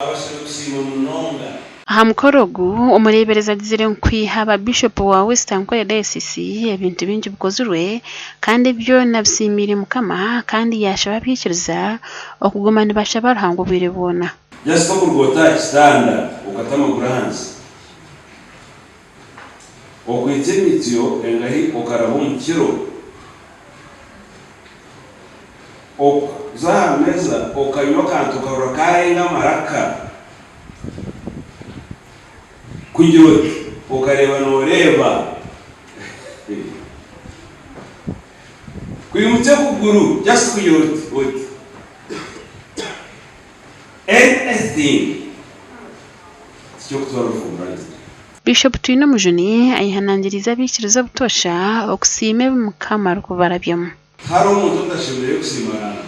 Abashabe kusiima munonga. Aha mukoro ogu, omureeberezi agizire ngu kwiha ba Bishopu wa West Ankole Diocese ebintu bingi bikozirwe kandi ebi byona abisiimiire Mukama kandi yaashaba abaikiriza okuguma nibashaba Ruhanga obwire bwona. Just okuruga ota aha kitanda okata amaguru ahansi, okwitsa emitsyo engahi okaraba omu kiro, Okuza aha meeza okanywa akantu okarora kaarenga amaraka, kugira oti okareeba nooreeba kwimutsya okuguru just kugira oti oti anything tiky'okutwara for granted. Bishop Twinomujuni ayehanangiriize abaikiriza obutoosha okusiima ebi Mukama arikubarabyamu. Tihariho omuntu otashemereire kusiima Ruhanga.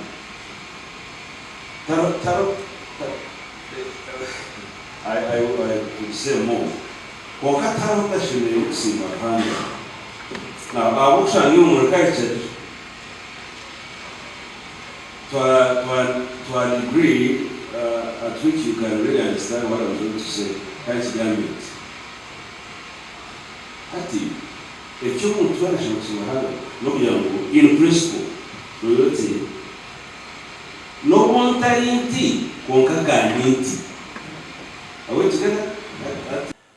Tihariho, tihariho, I, I, I could say more. Kwonka tihariho otashemereire kusiima Ruhanga. Now, ahabw'okushanga imwe muri cultured, to a, to a, to a degree uh, at which you can really understand what I'm going to say, ka nkigambe nti, hati, Eki omuntu weena ashemereire kusiima Ruhanga n'okugira ngu in principle noogira oti n'obu ntari nti kwonka ka ndi nti. Are we together?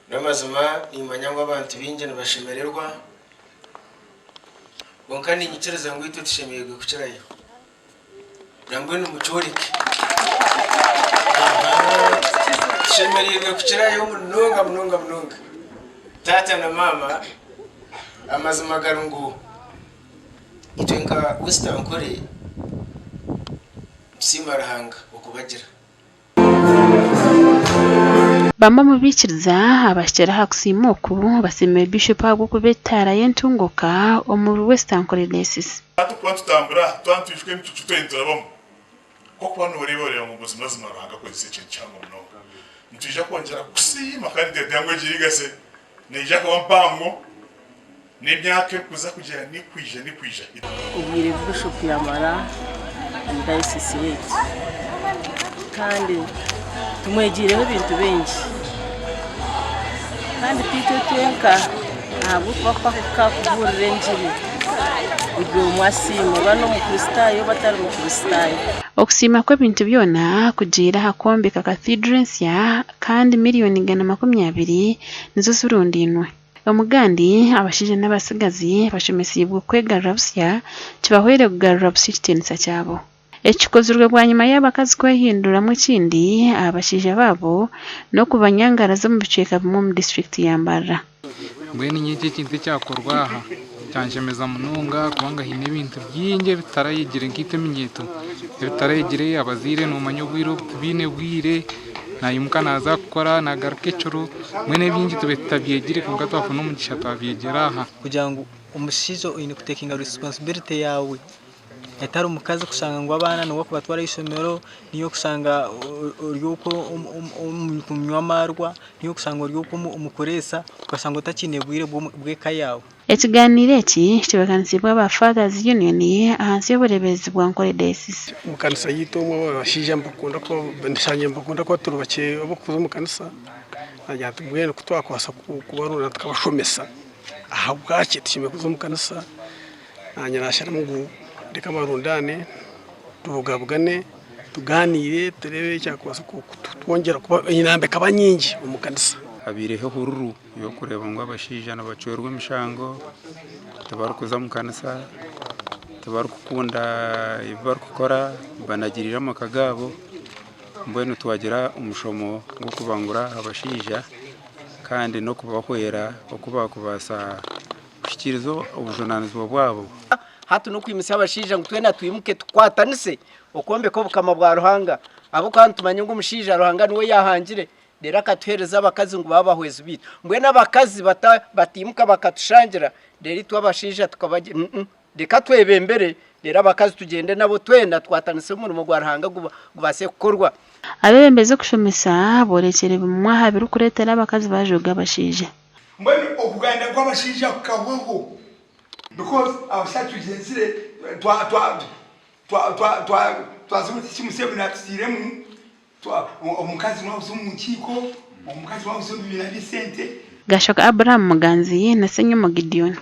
N'amazima nimmanya ngu abantu baingi nibashemererwa, kwonka niinyikiriza ngu itwe tushemereirwe kukirayo. Nambwenu mukyoreke. Tushemereirwe kukirayo munonga munonga munonga. Taata na maama, amazima gari ngu itwe nka West Ankole nitusiima Ruhanga okubagira. Bamwe omu baikiriza abahikire aha kusiima oku basiimire Bishop ahabw'okuba etaara y'entunguuka omuri West Ankole Diocese. Hati kuba nitutambura aha, twaba nitwijuka emicucu twena niturabamu, nk'okuba nooreeba oreeba ngu buzimazima Ruhanga akozire ekintu kihango munonga. Nitwija kwongyera kukusiima kandi nitwenda ngu egi legacy neija kuba mpango n'emyaka erikuza kugira n'ekwija n'ekwija. Obwire Bishop yamara omu diocese yaitu kandi tumwegiireho ebintu bingi kandi tiitwe twenka ahabw'okuba ku akuhika kubuurira engiri buri omwe asiima oba n'omukristaayo oba atari mukristaayo. Okusiima kw'ebintu byona kugiire aha kwombeka Cathedral ensya kandi miriyoni 120 nizo zirundainwe. Omugandi, abashaija n'abatsigazi bashomesiibwe okwegarura busya kibahwere kugarura busya ekitiinisa kyabo. Eki kikozirwe bwanyima y'abakazi kwehinduramu ekindi aha bashaija baabo n'okubanyangaraza omu bicweka bimwe omu disiturikiti ya Mbarara. Mbwenu nyowe eki ekintu ekyakorwa aha kyanshemeza munonga kubanga haine ebintu bingi ebi tutarayegire nkaitwe eminyeeto ebi tutarayegire abazaire noomanya obwire obu tibaine bwire naimuka naaza kukora naagaruka ekiro mbwenu ebingi tubaire tutabyegire kwonka twafuna omugisha twabyegyera aha. Kugira ngu omushaija oine kutekinga risiponsibilite yaawe etari mukazi kushanga ngu abaana niwe arikubatwara ah'eishomero, niiwe orikushanga ori okwo omu kunywa amaarwa, niiwe orikushanga ori okwo omu kureesa okashanga otakiine bwire bw'eka yaawe. Ekiganiiro eki kitebeekanisiibwe aba Fathers Union ahansi y'obureeberezi bwa Nkore Diocese. Omu kanisa yaitu omwo abashaija nibakunda kuba nshangire nibakunda kuba turi bakye ab'okuza omu kanisa, nagira nti mbwenu ku twakubaasa kubarunda tukabashomesa ahabwaki tushemereire kuza omu kanisa, naanye nasharamu ngu ndeke barundane tubugabugane tuganiire tureebe ekyakubaasa kutwongyera kuba enamba ekaba nyingi omu kanisa. Habaireho ehururu y'okureeba ngu abashaija nibacwerwa emishango, tibarikuza omu kanisa, tibarikukunda ebi barikukora, banagiriire amaka gaabo, mbwenu twagira omushomo gw'okubangura abashaija kandi n'okubahwera oku baakubaasa kuhikiiriza obujunaanizibwa bwabo. Hati n'okwimutsya abashaija ngu twena twimuke tukwatanise okwombeka obukama bwa Ruhanga ahabw'okuba nitumanya ngu omushaija Ruhanga niwe yaahangire reero akatuheereza abakazi ngu babe abahwezi baitu. Mbwenu abakazi bataimuka bakatushangira reero itwe abashaija tukabagira reka twebembere reero abakazi tugyende nabo twena tukwatanise omurimo gwa Ruhanga gubaase kukorwa. Abeebembezi okushomesa boorekyere bimwe aha birikureetera abakazi bajooga abashaija. Mbwenu okuganda kw'abashaija kukahwaho because abashaija tugyenzire twa twa twa twa twa twaza omuri eki Museveni atutairemu. Omukazi niwe akuza omu nkiiko, omukazi niwe akuza omu bibiina by'esente. Gashoka Abraham Muganzi na Ssenyomo Gideon.